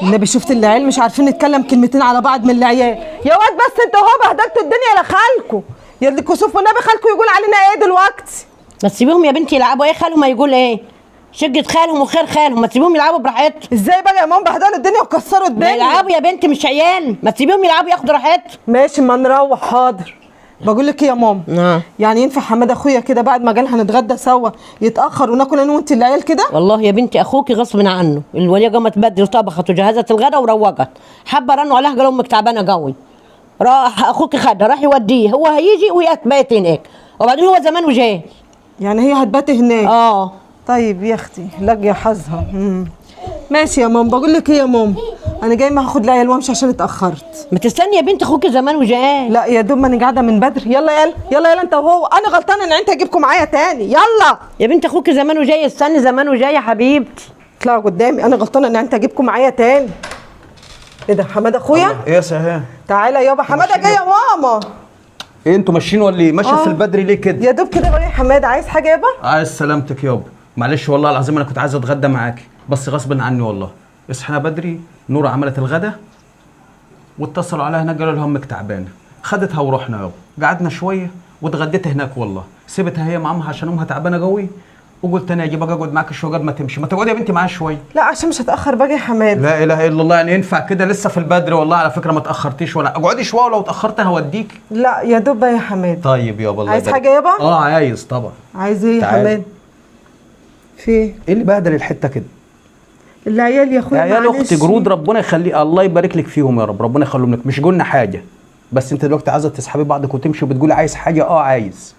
النبي شفت العيال مش عارفين نتكلم كلمتين على بعض من العيال. يا واد بس انت وهو بهدلتوا الدنيا لخالكوا، يا اللي كسوف والنبي خالكوا يقول علينا ايه دلوقتي؟ ما تسيبيهم يا بنتي يلعبوا، ايه خالهم هيقول ايه؟ شقة خالهم وخير خالهم، ما تسيبيهم يلعبوا براحتهم. ازاي بقى يا ماما بهدلوا الدنيا وكسروا الدنيا؟ يلعبوا يا بنتي مش عيال، ما تسيبيهم يلعبوا ياخدوا راحتهم. ماشي ما نروح. حاضر. بقول لك ايه يا ماما؟ نعم. يعني ينفع حماد اخويا كده بعد ما جالنا هنتغدى سوا يتاخر وناكل انا وانت العيال كده؟ والله يا بنتي اخوكي غصب عنه، الوليه قامت بدري وطبخت وجهزت الغدا وروجت، حابة رنوا عليها قالوا امك تعبانة قوي. راح اخوكي خدها راح يوديه، هو هيجي ويتبات هناك، وبعدين هو زمان وجاي. يعني هي هتبات هناك؟ اه. طيب يا اختي لاقيه حظها. ماشي يا ماما. بقول لك ايه يا ماما، انا جاي ما هاخد العيال وامشي عشان اتاخرت. ما تستني يا بنت اخوكي زمان وجاي. لا يا دوب ما انا قاعدة من بدري. يلا يلا يلا يلا انت وهو، انا غلطانة ان انت اجيبكم معايا تاني. يلا يا بنت اخوكي زمان وجاي، استني زمان وجاي يا حبيبتي. اطلعوا قدامي، انا غلطانة ان انت اجيبكم معايا تاني. ايه ده حماد اخويا؟ ايه يا سهام؟ تعالى يابا، حمادة جاي يا ماما. ايه انتوا ماشيين ولا ايه؟ ماشية في البدري ليه كده؟ يا دوب كده بقى يا حماد. عايز حاجة يابا؟ عايز سلامتك يابا. معلش والله العظيم انا كنت عايز اتغدى معاكي بس غصب عني والله. اصحنا بدري، نورة عملت الغدا واتصلوا عليها هناك قالوا لها امك تعبانة، خدتها ورحنا يابا، قعدنا شوية واتغديت هناك والله، سيبتها هي مع امها عشان امها تعبانة قوي، وقلت انا اجي بقى اقعد معاك شوية قبل ما تمشي. ما تقعدي يا بنتي معايا شوية. لا عشان مش هتاخر بقى يا حماد. لا اله الا الله، يعني ينفع كده لسه في البدري والله؟ على فكرة ما تاخرتيش ولا اقعدي شوية، ولو اتاخرت هوديك. لا يا دوب يا حماد. طيب يابا الله. عايز حاجة يابا؟ اه عايز طبعا. عايز ايه يا حماد؟ في ايه اللي بهدل الحتة كده؟ العيال يا اخويا. عيال اختي جرود، ربنا يخليه، الله يبارك لك فيهم يا رب، ربنا يخليهم لك. مش قلنا حاجة، بس انت دلوقتي عايزه تسحبي بعضك وتمشي وبتقولي عايز حاجة. اه عايز.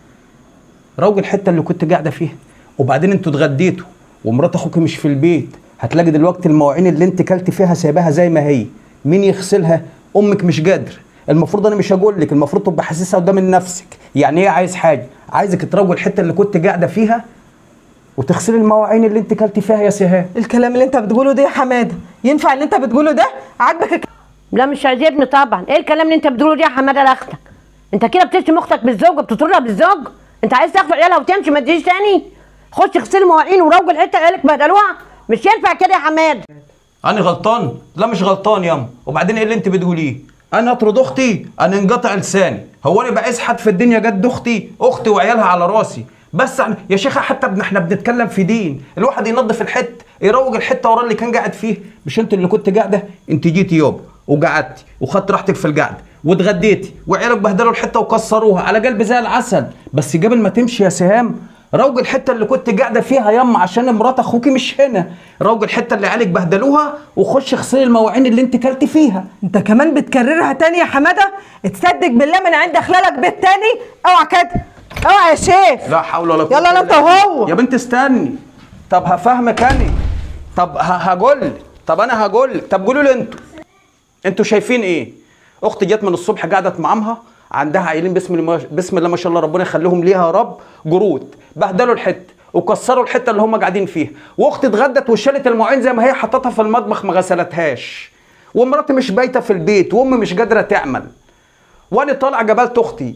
روج الحتة اللي كنت قاعدة فيها، وبعدين انتوا اتغديتوا ومرات اخوك مش في البيت، هتلاقي دلوقتي المواعين اللي انت كلت فيها سايباها زي ما هي، مين يغسلها؟ امك مش قادر. المفروض انا مش هقول لك، المفروض تبقى حاسسها قدام نفسك. يعني ايه عايز حاجة؟ عايزك تروج الحتة اللي كنت قاعدة فيها وتغسلي المواعين اللي انت كلتي فيها يا سهام. الكلام اللي انت بتقوله ده يا حمادة ينفع؟ اللي انت بتقوله ده عاجبك؟ لا مش عاجبني طبعا. ايه الكلام اللي انت بتقوله ده يا حمادة لاختك؟ انت كده بتشتم اختك بالزوج وبتطردها بالزوج؟ انت عايز تاخد عيالها وتمشي ما تجيش تاني؟ خش اغسلي مواعين وروج الحتة عيالك بهدلوها، مش ينفع كده يا حماد. انا غلطان؟ لا مش غلطان ياما. وبعدين ايه اللي انت بتقوليه؟ انا اطرد اختي؟ انا انقطع لساني؟ هو انا بعز حد في الدنيا جد اختي؟ اختي وعيالها على راسي. بس يا شيخه حتى احنا بنتكلم في دين، الواحد ينظف الحتة، يروج الحتة ورا اللي كان قاعد فيه. مش انت اللي كنت قاعدة؟ انت جيتي يابا وقعدتي وخدت راحتك في القعدة واتغديتي وعيالك بهدلوا الحتة وكسروها على قلب زي العسل. بس قبل ما تمشي يا سهام روج الحتة اللي كنت قاعدة فيها ياما عشان مرات اخوكي مش هنا، روج الحتة اللي عيالك بهدلوها وخش اغسلي المواعين اللي انت كلتي فيها. انت كمان بتكررها تاني يا حمادة؟ تصدق بالله من عند خلالك بيت تاني؟ اوعى كده، اوعى يا شيخ. لا حول ولا قوة. يلا انت وهو. يا بنت استني، طب هفهمك انا، طب هقول، طب انا هقول، طب قولوا لي انتوا شايفين ايه؟ اختي جت من الصبح قعدت مع امها، عندها عيلين بسم الله ما شاء الله ربنا يخليهم ليها يا رب، جرود بهدلوا الحتة وكسروا الحتة اللي هم قاعدين فيها، واختي اتغدت وشالت المواعين زي ما هي حطتها في المطبخ ما غسلتهاش، ومراتي مش بايته في البيت، وامي مش قادرة تعمل، وانا طالع جبلت اختي،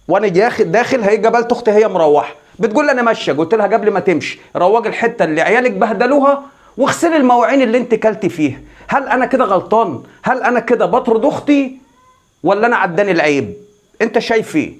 وانا داخل هي جبلت اختي هي مروحة، بتقول لي انا ماشية، قلت لها قبل ما تمشي روج الحتة اللي عيالك بهدلوها واغسلي المواعين اللي انت كلتي فيها. هل انا كده غلطان؟ هل انا كده بطرد اختي ولا انا عداني العيب؟ انت شايف ايه؟